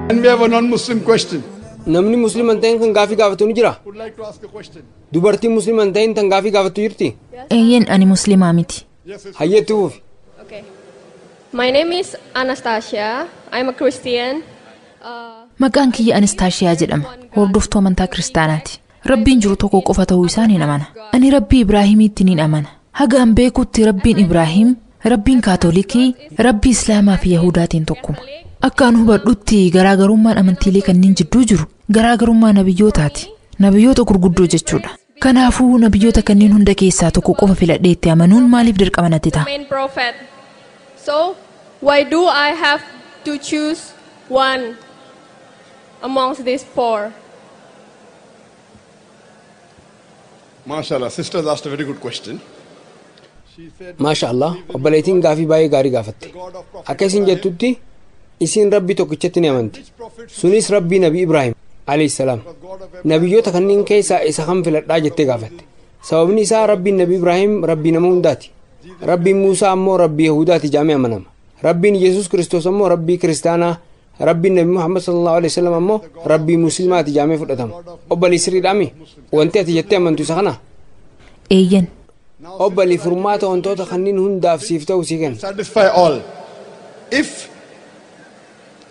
And we have a non-Muslim question. Namni Musliman ta'in kan gaafii gaafatu ni jira. Would like to ask a question. Dubartiin Musliman ta'in tan gaafii gaafattu jirti. Eeyyeen ani musliimaa miti. Yes, sister. Hayyeetti fufi. Okay. My name is Anastasia. I'm a Christian. Maqaan kiyya Anastaashiyaa jedhama. Hordoftuu amantaa kiristaanaati. Rabbiin jiru tokko qofa ta'uu isaa ni amana. Ani Rabbii Ibraahimiitti ni amana. Haga an beekutti Rabbiin Ibraahim, Rabbiin Kaatolikii, Rabbii Islaamaa fi Yahudaatiin tokkuma. Akka an hubadhutti garaagarummaan amantiilee kanneen jidduu jiru garaagarummaa nabiyyootaati. Nabiyyoota gurguddoo jechuudha. Kanaafuu nabiyyoota kanneen hunda keessaa tokko qofa filadhee itti amanuun maaliif dirqama natti ta'a? Main prophet. So, why do I have to choose one amongst these four? MashaAllah, sisters asked a very good question. She said, Maasha Allah, obboleettiin gaafii baay'ee gaarii gaafatte. Akka isin jettutti isin Rabbii tokkichatti ni amanti. Sunis Rabbii Nabii Ibraahim alayhi salaam. Nabiyyoota kanneen keessaa isa kam filadhaa jettee gaafatte. Sababni isaa Rabbiin Nabii Ibraahim Rabbii nama hundaati. Rabbiin Muusaa ammoo Rabbii Yahudaati jedhamee amanama. Rabbiin Yesuus Kiristoos ammoo Rabbii Kiristaanaa. Rabbiin Nabii Muhammad sallallahu alaihi wasallam ammoo Rabbii Musliimaati jedhamee fudhatama. Obbolii sirriidhaami? Wanti ati jettee amantu isa kana? Eeyyen. Obbolii furmaata wantoota kanneen hundaaf siif ta'u sii kenna. Satisfy all. If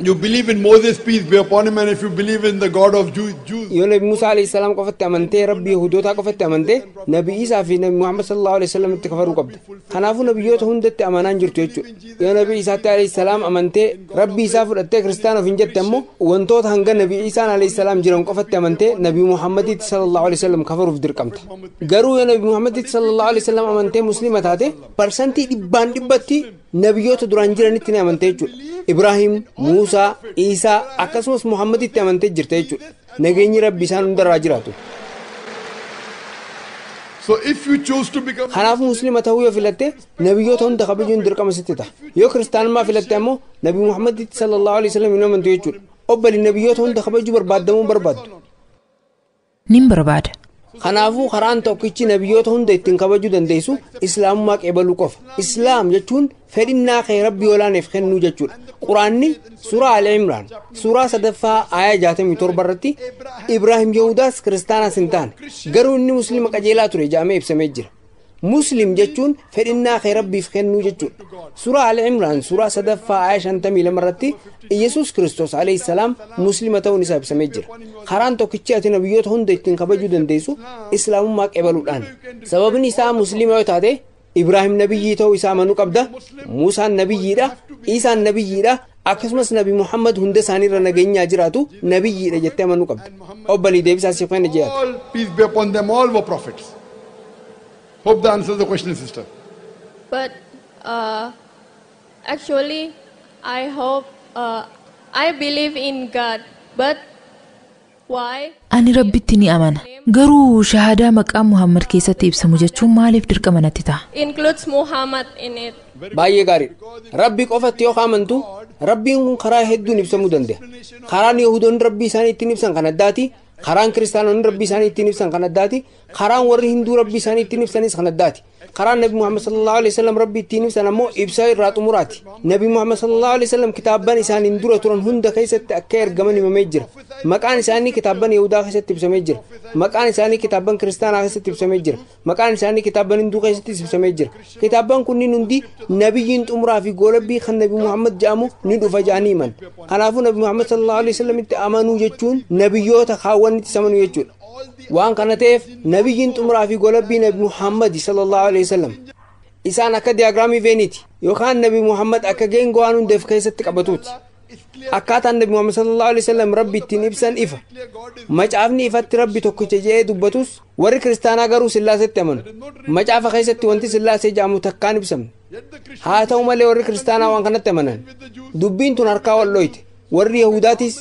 you believe in Moses, peace be upon him, and if you believe in the God of Jews, Yoo Nabi Musaa alayhi salaam qofatti amantee Rabbii Yahudootaa qofatti amantee Nabi Isaa fi Nabi Muhammad sallallahu alaihi wasallam itti kafaruu qabda. Kanaafuu nabiyyoota hundatti amanaan jirtu jechuudha. Yoo Nabi Isaatti alayhi salaam amantee Rabbii isaa fudhattee kiristaana of hin jette ammoo wantoota hanga Nabi Isaan alayhi salaam jiran qofatti amantee Nabi Muhammaditti sallallahu alaihi wasallam kafaruuf dirqamta. Garuu yoo Nabi Muhammaditti sallallahu alaihi wasallam amantee musliima taate parsantii dhibbaan dhibbatti nabiyyoota duraan jiranitti ni amantee jechuudha. Ibraahim, Muusaa, Iisaa akkasumas Muhammaditti amantee jirte jechuudha. Nageenyi Rabbi isaan hundarraa jiraatu. So if you choose to become Kanaafuu musliima ta'uu yoo filatte nabiyyoota hunda kabajuun dirqama sitti ta'a. Yoo kiristaanummaa filatte ammoo Nabi Muhammaditti sallallahu alaihi wasallam hin amantu jechuudha. Obbali nabiyyoota hunda kabajuu barbaadamuu barbaaddu. Nin barbaada. Kanaafuu karaan tokkichi nabiyyoota hunda ittiin kabajuu dandeessu islaamummaa qeebaluu qofa. Islaam jechuun fedhinnaa kee Rabbii olaaneef kennuu jechuudha. Quraanni suuraa Al Imraan suuraa sadaffaa aayaa 67 irratti Ibraahim Yahudaas kiristaanaas hin taane garuu inni musliima qajeelaa ture jedhamee ibsamee jira. Muslim jechuun fedhinnaa kee Rabbiif kennuu jechuudha. Suuraa Al Imraan suuraa sadaffaa aayaa 52 irratti Iyyasuus Kiristoos alayhi salaam muslima ta'uun isaa ibsamee jira. Karaan tokkichi ati nabiyyoota hunda ittiin kabajuu dandeessu islaamummaa qeebaluudhaan. Sababni isaa muslima yoo taate Ibraahim nabiyyii ta'uu isaa amanuu qabda. Muusaan nabiyyiidha. Iisaan nabiyyiidha. Akkasumas Nabi Muhammad hunda isaaniirra nageenyaa jiraatu nabiyyiidha jettee amanuu qabda. Obbolii deebisaa siif kenna jeeyaata. all, peace be upon them, all were prophets. Hope that answers the question, sister. But actually, I hope I believe in God. But why? Ani Rabbitti ni amana. Garuu shahaadaa maqaa Muhammad keessatti ibsamu jechuun maaliif dirqama natti ta'a? Includes Muhammad in it. Baay'ee gaariidha. Rabbi qofatti yoo amantu Rabbiin kun karaa hedduun ibsamuu danda'a. Karaan Yahudoonni Rabbii isaanii ittiin ibsan kan addaati. Karaan Kiristaanonni Rabbii isaanii ittiin ibsan kan addaati. Karaan warri Hinduu Rabbii isaanii ittiin ibsanis kan addaati. Karaan Nabi Muhammad sallallahu alaihi wasallam Rabbii ittiin ibsan ammoo ibsaa irraa xumuraati. Nabi Muhammad sallallahu alaihi wasallam kitaabban isaaniin dura turan hunda keessatti akka ergaman himamee jira. Maqaan isaanii kitaabban Yahudaa keessatti ibsamee jira. Maqaan isaanii kitaabban Kiristaanaa keessatti ibsamee jira. Maqaan isaanii kitaabban Hinduu keessattis ibsamee jira. Kitaabban kunniin hundi nabiyyiin xumuraa fi goolabbii kan Nabi Muhammad jedhamu ni dhufa jedhanii himan. Kanaafuu Nabi Muhammad sallallahu alaihi wasallam itti amanuu jechuun nabiyyoota kaawwanitti amanuu jechuudha. Waan kana ta'eef nabiyyiin xumuraa fi goolabbii Nabi Muhammad sallallahu alaihi wasallam isaan akka diyaagiraamii veeniiti yookaan Nabi Muhammad akka geengoo waan hundeef keessatti qabatuuti. Akkaataan Nabi Muhammad sallallahu alaihi wasallam Rabbi ittiin ibsan ifa. Macaafni ifatti Rabbi tokkicha jedhee dubbatus warri kiristaanaa garuu Sillaasetti amanu. Macaafa keessatti wanti Sillaasee jedhamu takkaan ibsamne. Haa ta'u malee warri kiristaanaa waan kanatti amanan. Dubbiin tun harkaa wal dhoyte. Warri Yahudaatis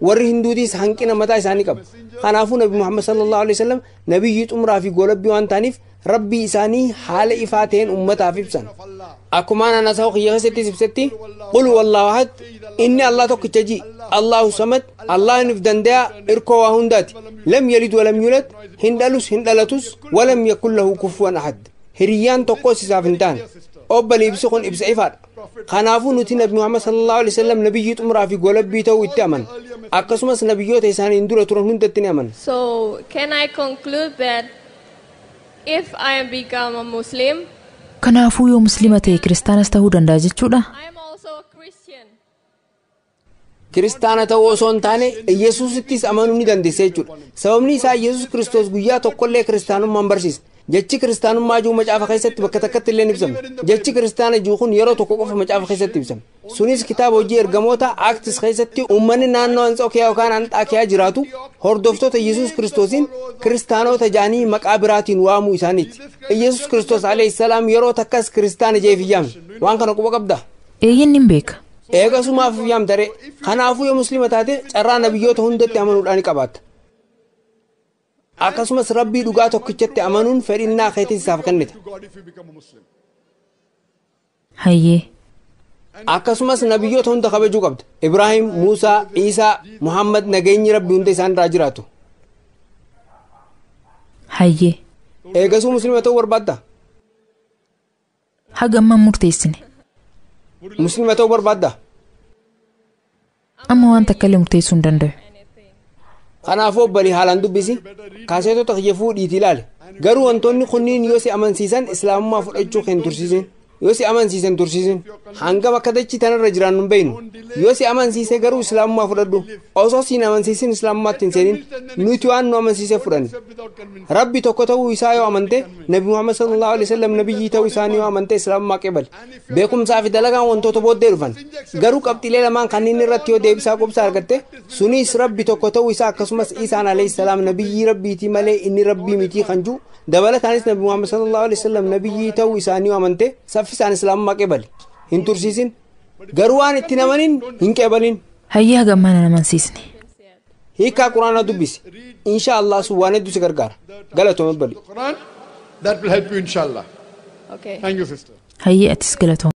warri Hinduutis hanqina mataa isaanii qabu. Kanaafuu Nabi Muhammad sallallahu alaihi wasallam nabiyyi xumuraa fi goolabbii waan ta'aniif Rabbii isaanii haala ifaa ta'een ummataaf ibsan. Akkuma anaan haasawaa kiyya keessattis ibsetti, qul wallaahu ahad, inni Allah tokkicha ji, Allahu samad, Allah nuuf danda'a irkoo waa hundaati. Lam yalid walam yulad, hin dhalus hin dhalatus, walam yakun lahu kufuwan ahad. Hiriyyaan tokkos isaaf hin taane. Obboleessi ibsi kun ibsa ifaadha. Kanaafuu nuti Nabi Muhammad sallallahu alaihi wasallam nabiyyi xumuraa fi goolabbii ta'uu itti amanna. Akkasumas nabiyyoota isaaniin dura turan hundatti ni amanna. So can I conclude that if I am become a Muslim, Kanaafuu yoo Musliima ta'e Kiristaanas ta'uu danda'a jechuudha? I am also a Christian. Kiristaana ta'uu osoo hin taane Yesuusittis amanuu ni dandeessa jechuudha. Sababni isaa Yesuus Kiristoos guyyaa tokkollee kiristaanummaan barsiisa. Jechi kiristaanummaa jiru macaafa keessatti bakka takkatti illee ni ibsame. Jechi kiristaana jiru kun yeroo tokko qofa macaafa keessatti ibsame. Sunis kitaaba hojii ergamoota Acts keessatti uummanni naannoo Anxookiyaa yookaan Anxaakiyaa jiraatu hordoftoota Yesuus Kiristoosiin kiristaanota jaanii maqaa biraatiin waamuu isaaniiti. Yesuus Kiristoos alayhi salaam yeroo takkas kiristaana jeef hin yaamne. Waan kana quba qabdaa? Eeyyin nin beeka. Eegasumaaf yaamtare. Kanaafuu yoo Musliima taate carraa nabiyyoota hundatti amanuudhaan ni qabaatta. Akkasumas Rabbii dhugaa tokkichatti amanuun fedhinnaa keetis isaaf kennita. To God if you become a Muslim. Hayyee. Akkasumas nabiyyoota hunda kabajuu qabda. Ibraahim, Muusaa, Iisaa, Muhammad, nageenyi Rabbi hunda isaan irraa jiraatu. Hayyee. Eegasuu Musliima ta'uu barbaadda? Haga ammaan murteessine. Musliima ta'uu barbaadda? Amma waan takka illee murteessuu hin danda'u. Kanaafuu obbolii haalaan dubbisi. Kaaseetota kiyya fuudhiitii ilaali. Garuu wantoonni kunniin yoo si amansiisan Islaamummaa fudhachuu hin tursiisin. Yoo si amansiisan tursiisin. Hangam akka dachii tanarra jiraannu hin beeknu. Yoo si amansiise garuu Islaamummaa fudhadhu. Osoo si hin amansiisin Islaamummaatti hin seenin. Nuti waan nu amansiise fudhanne. Without convincing. Rabbi tokko ta'uu isaa yoo amante, Nabi Muhammad sallallahu alaihi wasallam nabiyyii ta'uu isaanii yoo amante, Islaamummaa qeebale. Beekumsaa fi dalagaan wantoota booddee dhufan. Garuu qabxiilee lamaan kanneen irratti yoo deebisaa qubsaa argatte, sunis Rabbi tokko ta'uu isaa akkasumas Isaan alayhi salaam nabiyyii Rabbiitii malee inni Rabbii mitii kan jiru, dabalataanis Nabi Muhammad sallallahu alaihi wasallam nabiyyii ta'uu isaanii yoo amante, saffisaan Islaamummaa qeebale. Hin tursiisin. Garuu waan itti namanin hin qeebalin. Hayyee, haga ammaan nan amansiisne. Hiikaa Quraanaa dubbisi. Insha Allah sun waan hedduu si gargaara. Galatoome bali. The Quran, that will help you inshallah. Okay. Thank you, sister. Hayyee, atis galatoome.